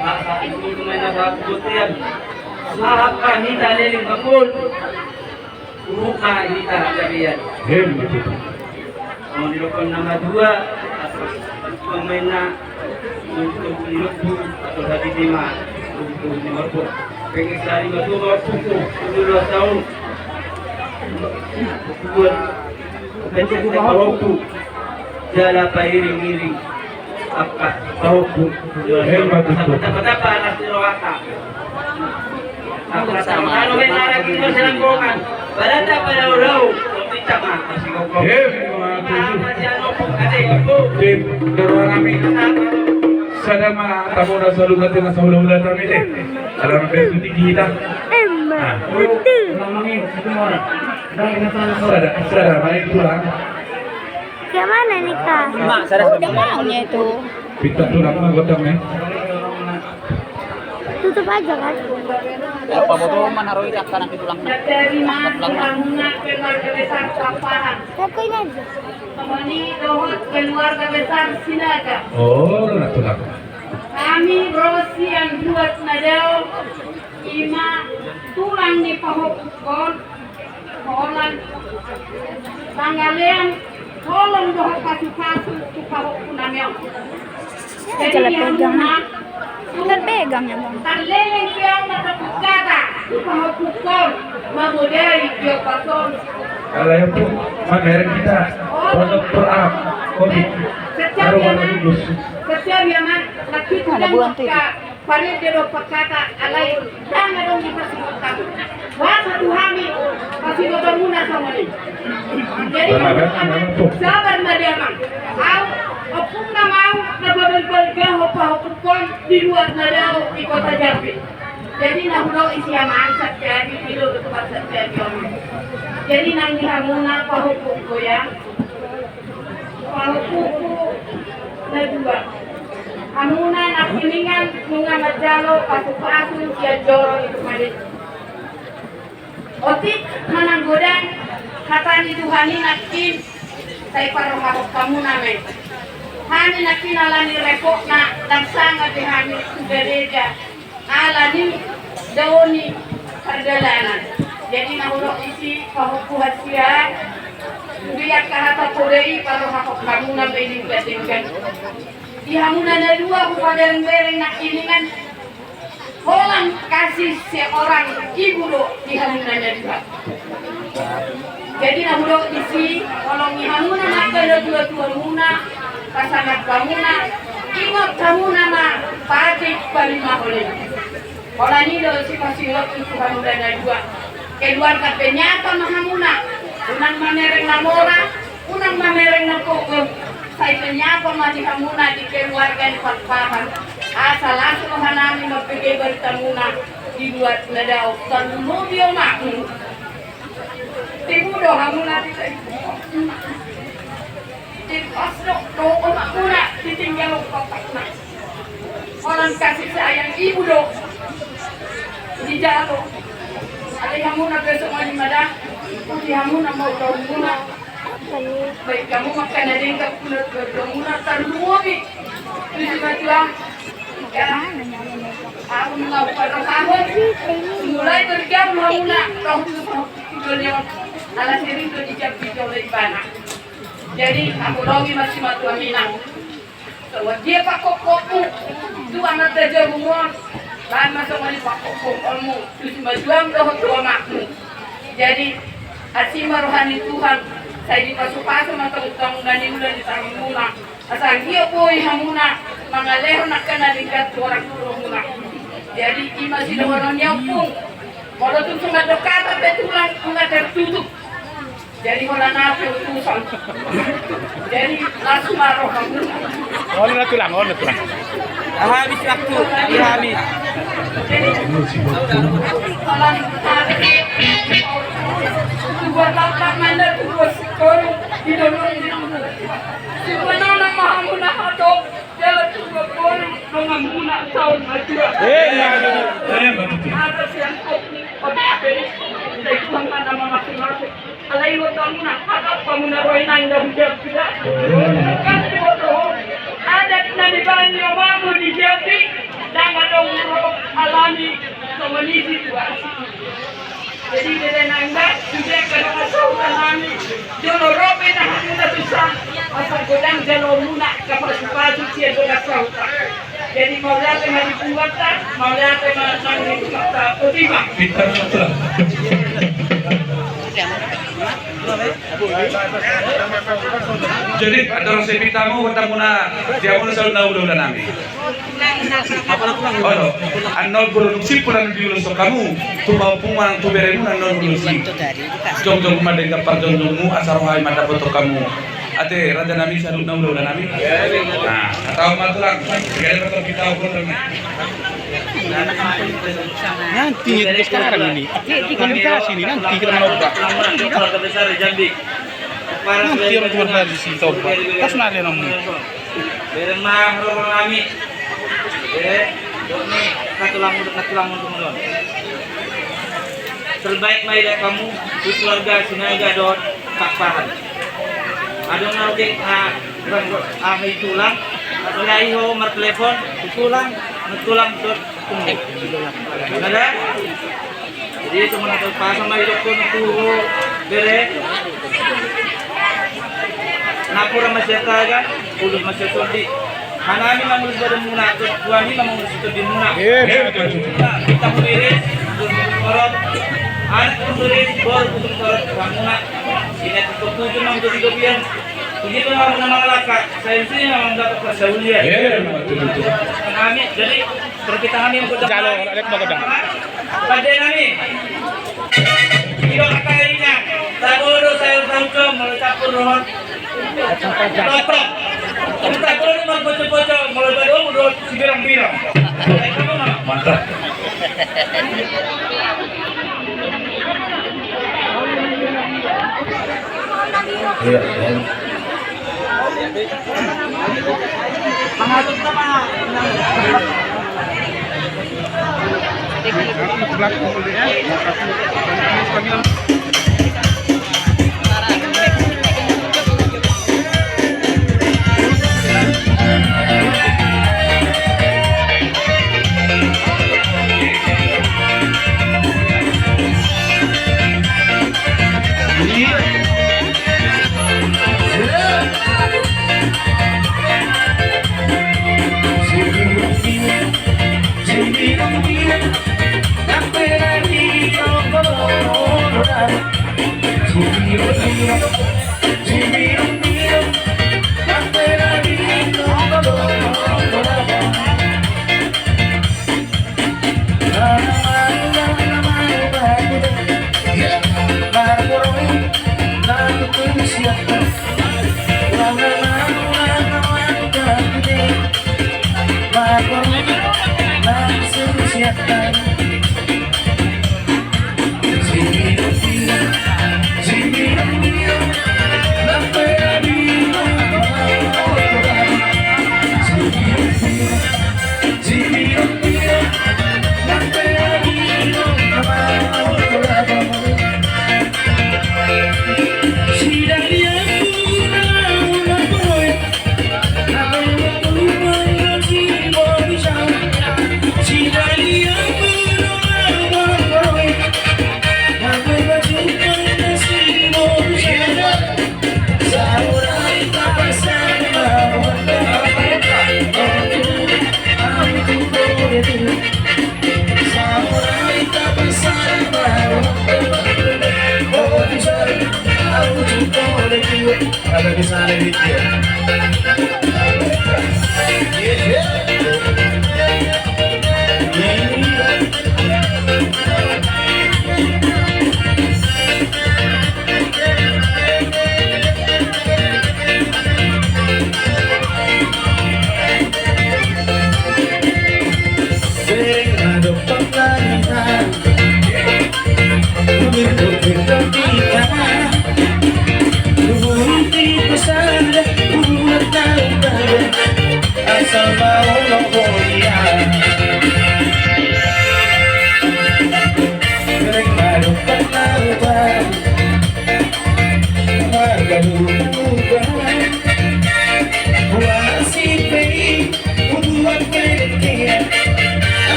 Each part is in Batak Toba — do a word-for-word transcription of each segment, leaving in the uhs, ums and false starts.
Asa itu main asa bontean. Sahat ka hita leleng bakul. Uruka hita hajarian. Hem, betul. Mau didokon nama dua, pemainna untuk didokon atau tadi lima, untuk lima puluh. Pengen sehari betul mau pukul, dua tahun. Buat, pengen waktu. Jala pairing-iring. Apa? Tahu, Bu. Hebat itu. Dapat-dapat anak di Loaka. Apa sama? Kalau main lagi, kita serang bokan. Balada pada urau. Kita mah, masih kokok. Hebat itu. Tim, dorongan kami. Sada ma, tamu rasa lu kata nasa hula-hula kami deh. Dalam bentuk tinggi kita. Hebat. Nah. Itu. Sada, sada, main pulang. Kayak mana nih, Kak? Mak, sadar. Oh, udah maunya itu. Pinta tulang mah godang, ya. Tutup aja, kan? Apa bodo mana roi dak kanan di tulang. Tulang mah. Lakuin aja. Mengoni dohot keluarga besar Sinaga. Oh, nah, tulang. Kami ro sian Duat Nadao, ima tulang ni pahompukon, holan pangalean holong dohot pasu-pasu tu pahompu nami on. Jadi, pegang. Pegang ya, Bang. Tarleleng pe au na tapungkata tu pahompukon mamodai di opas on. Kalau yang pun mamereng kita, pondok perap, kopi. Setiap yang mana, setiap yang mana, lagi ada bulan tuh. Parende do pangkata alai ndang adong dipasingot hami. Boasa tu hami pasingotonmuna songon i? Jadi, sabar ma damang. Au, ompung nama au na babalbalga ho pahompukon di Duat Nadao di Kota Jambi. Jadi, na hudok isi aman sat jadi, ido do tuan sat jadi on. Jadi, nang di hamuna pahompukon ya. Pahompuku na dua. Hamuna nangkiningan nunga manjalo pasu-pasu sian joro ni Tuhan i. Otik manang godang hata ni Tuhan i nangkin, sai parrohahon hamuna ma i. Hami nangkin ala ni repotna ndang sanga be hami tu gareja. Ala ni dao ni pardalanan. Jadi na hudok isi pahompu hasian. Di angka hata poda i parrohahon hamuna be denggan-denggan. Di hamuna na dua hupabereng-bereng nangkiningan. Holan kasih seorang ibu do di hamuna na dua. Jadi na hudok disi, holong ni hamuna ma angka na tua-tuamuna, pasangaphonmuna, ingot hamuna ma patik palimahon i. Holan i do sipasingot tu hamuna na dua. Keluarga penyapa ma hamuna, unang mamereng na mora, unang mamereng na pogos, sai penyapa ma di hamuna di keluarga ni Pakpahan. Asa las rohanami mambege baritamuna di Duat Nadao, tarlumobi omakmu. Tibu do hamuna di, tipas do, do omakmuna ditinggal omakna. Holan kasih sayang ibu do dijalo. Alai hamuna besok mani mada, di hamuna mau daun muna. Baik, hamu ma angka na denggan, hamuna tarlumobi tu si Matua. Ya. Ahu ma huparrohahon. Mulai bergaul hamuna roh tu donion. Ala sering tu dijak dijolai bana. Jadi, hamu lobi ma si Matua mina. Songon dia pangkophonmu, tu anak tajabu mon, lain ma songon i pangkophonmu tu si Matua dohot tu omakmu. Jadi, asi ma roha ni Tuhan, sai dipasu-pasu ma tongtong na niula ni tarumuna. Asa anggiat boi hamuna mangalehon angka na denggan tu orang tuamuna. Jadi, i ma sidohonon ni ompung. Molo tung so mandok hata pe tulang, nunga tertutup. Jadi holan na pe utusan. Jadi langsung ma roha. Olo na tulang, olo na tulang. Aha, habis waktu, iya habis. Jadi holan na pe. Dua tampak mana tu bos koru di dolong di. Sipanana ma hamuna hatop, jala tua boru donganmuna saur matua. Atas yang kopi, otak beri, sai Tuhan mana masing-masing. Alai iboto hamuna, hatop hamuna ro inang da hujab suda. Kan iboto ho, adat na nibaen ni omakmu di Jambi, ndang adong ro alani songon i situasi. Jadi bere nang da, sude angka dongan sahuta nami, jolo ro pe na hamuna tusa, asa godang jaloonmuna angka pasu-pasu sian dongan sahuta. Jadi mauliate ma di punguanta, mauliate ma nang di punguanta. Botima. Pintar, pintar. Jadi andorang sai pinta hamu, hot hamuna di hamuna saluhutna hulahula nami. Olo, annon burung simpul annon diulos hamu tu pahompungmu nang tu beremu, annon ulosi. Jongjong ma denggan parjongjongmu, asa roha i ma dapothon hamu. Ate raja nami, saluhutna hulahula nami. Nah, tahu ma tulang. Jadi betul kita ukur. Nanti sekarang ini. Kan dikasih nih, nanti kita menoba. Keluarga besar Jambi. Nanti orang keluar dari sini toba. Pas nari namun. Bere ma haroro nami. Bere, dok ni, na tulang, na tulang, na tulang. Terbaik ma idaon hamu tu keluarga Sinaga dohot Pakpahan. Adong na oke, ah, kurang, ah, i tulang. Apalai ho martelepon tu tulang, na tulang dohot. Ada? Jadi itu mana tu pasang lagi dokter tu bere. Napura masih ada kan? Udah masih sodi. Mana ni mangurus badanmuna, tuan ni mangurus tondimuna. Iya, iya, betul. Kita muliris, sorot. Anak muliris, bor, sorot, hamuna. Ini tujuh enam tujuh dobian. Ini pun hamuna mangalaka. Saya sini memang dapat pasaulia. Iya, betul, betul. Kami jadi Terus kita nami menggodang. Jalo, lek menggodang. Pande nami. Iba kakaina. Tabodo saya tangkam, mulai campur rohon. Totok. Tabodo mengboco-boco, mulai badomu dohot sibirang-birang. Mantap. Iya, iya. Ada di sana di dia.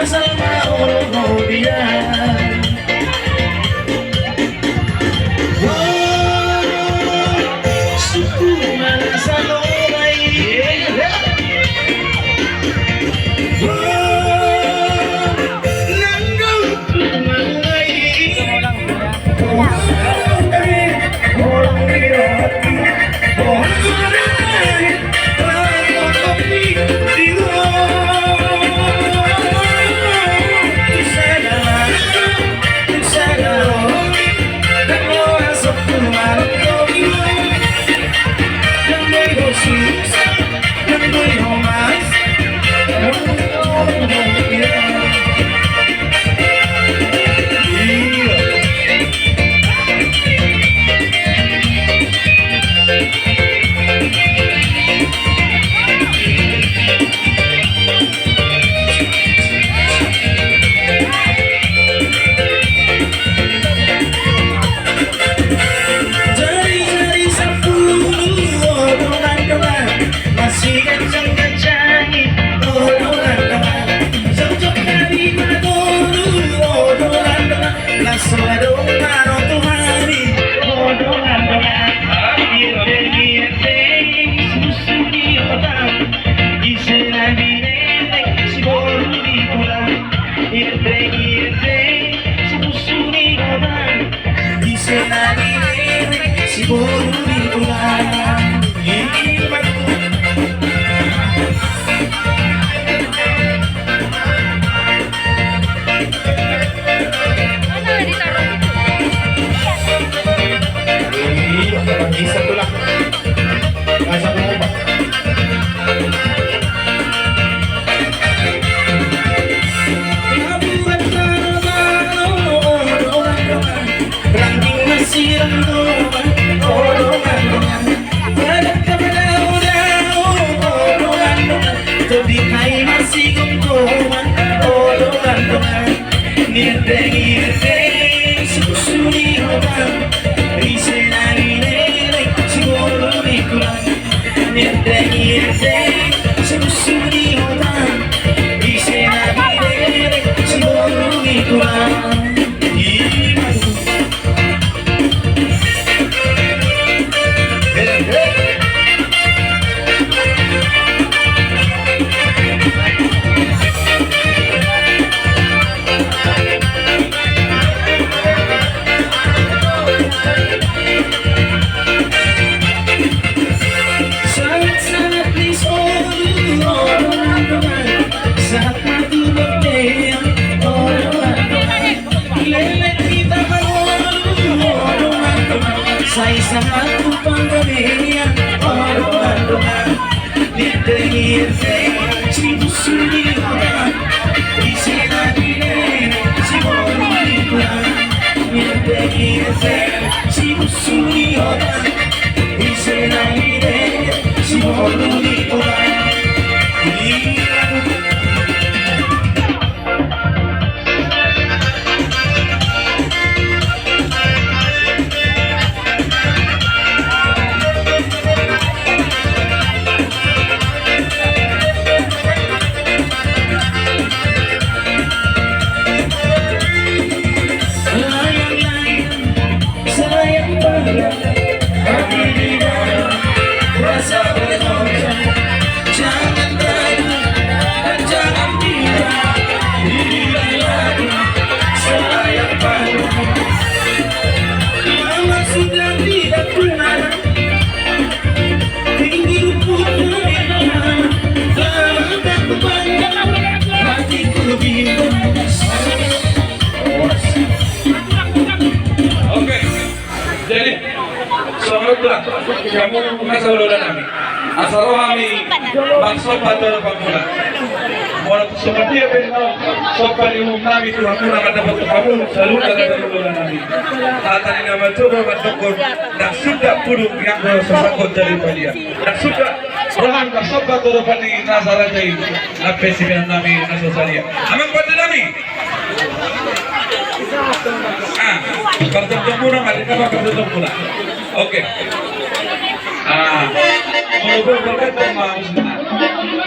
Asal ma olo ho dia. Suku mana salomai. Nanggo. Jari-jari sampulu, o dongan-dongan, masiganjang-ganjangi, o dongan-dongan, jongjong hami marboru, o dongan-dongan, laos adong ma roha tu hami, o dongan-dongan, iendeng-iendeng, susu ni otak, ise na binelek, si boru ni tulang, iendeng-iendeng, susu ni otak, ise na binelek, si boru ni tulang. Jadi nai marsigomgoman, o dongan-dongan. Iendeng-iendeng, susu ni otak, ise na binelek, si boru ni tulang. Iendeng-iendeng, susu ni otak, ise na binelek, si boru ni tulang. Sahat-sahat ni solu, o dongan-dongan. Sahat ma tu bontean, o dongan-dongan. Leleng hita mangolu, o dongan-dongan. Sai sahat tu panggabean, o dongan-dongan. Iendeng-iendeng, susu ni otak, ise na binelek, si boru ni tulang. Iendeng-iendeng, susu ni otak, ise na binelek, si boru ni tulang. Sayang pada hati di dalam rasa bergoncang. Jangan ragu dan jangan bimbang. Inilah lagu sayang pada. Lama sudah tidak pernah tinggi rumput di dalam. Lama tak berpandang hatiku bimbang. Oke. Jadi, songon i ma tulang, hamu na saulahon nami. Asa ro hami marsomba tu adopan muna. Molo songon dia pe na somba ni uhum nami tu hamuna mandapot hamu saluhutna na saulahon nami. Hata ni na manjou do mandokkon, ndang suda pudung ianggo so sangkot jadi padia. Ndang suda roham marsomba tu adopan ni na so raja i. Lampe sipean nami na so sadia. Amang pande nami. Ah, parjongjongan muna, mari ka parjongjongan muna. Oke. Ah, molo berkat ma.